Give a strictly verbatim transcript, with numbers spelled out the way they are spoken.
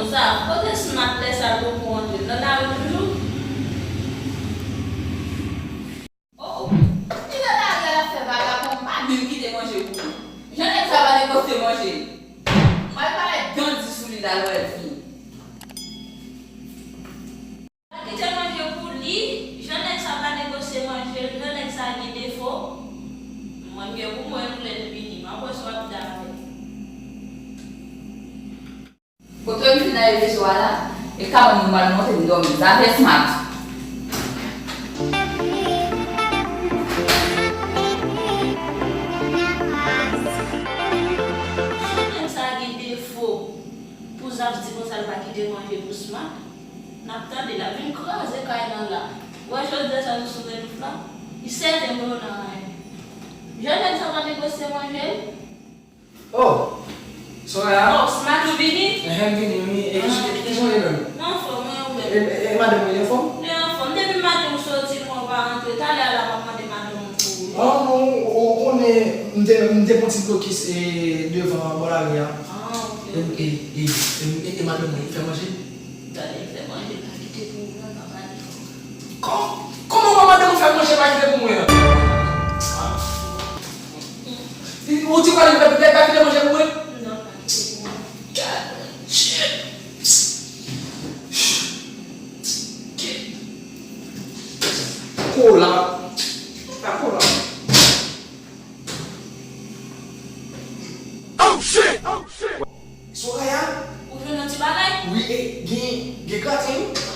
Sa, kote Smat lè sa l poko antre? L nan lari toujou? Oh, oh. Li nan lari a, l ap fè vagabon, m pa menm kite manje pou li. Jan nèg sa pa negosye manje. M pral pale bandi sou li la lè l vini. Pa kite manje pou li, jan nèg sa pa negosye manje l, jan nèg sa gen defo. Mwen, m gen pou mwen l lè l vini, m ap wè sa w ap di avè l. Kote m fin ale rezo a la, e ka ban m mal monte m dòmi, zafè Smat. Jan nèg sa gen defo pou Zaf di konsa l pa kite manje pou Smat. N ap tande l ap vin kraze kay lan la. Wè jodi a sa nou sou Redouf la, li sèten pou yo nan raje. Jan nèg sa pa negosye manje l. Oh, Soraya? Oh, Smat ou vini? Enhen, m vini, wi. E ki, ki jan w ye menm? Mwen anfòm, mwen ou menm? E, e, e madanm ou, li anfòm? Li anfòm. Depi maten ou soti, mwen ou pa rantre. Talè a la, m ap mande madanm ou pou ou. Oh, non, ou, ou konnen, m te, m te pran ti blokis, e, devan bò lari a. Ah, ok. E, e, e, e, e, e madanm ou, li fè manje? Gade, li fè manje, pa kite pou ou, non, pa pale fò. Kò-, kòman w ap mande mwen fè manje pa kite pou mwen an? Ou di kwa li pa kite manje pou mwen? Non, pa kite pou mwen. God, shit. Kola. Pa kola. Oh shit! Oh shit! Soraya? Ou jwenn yon ti bagay? Wi, e gen, gen graten, wi.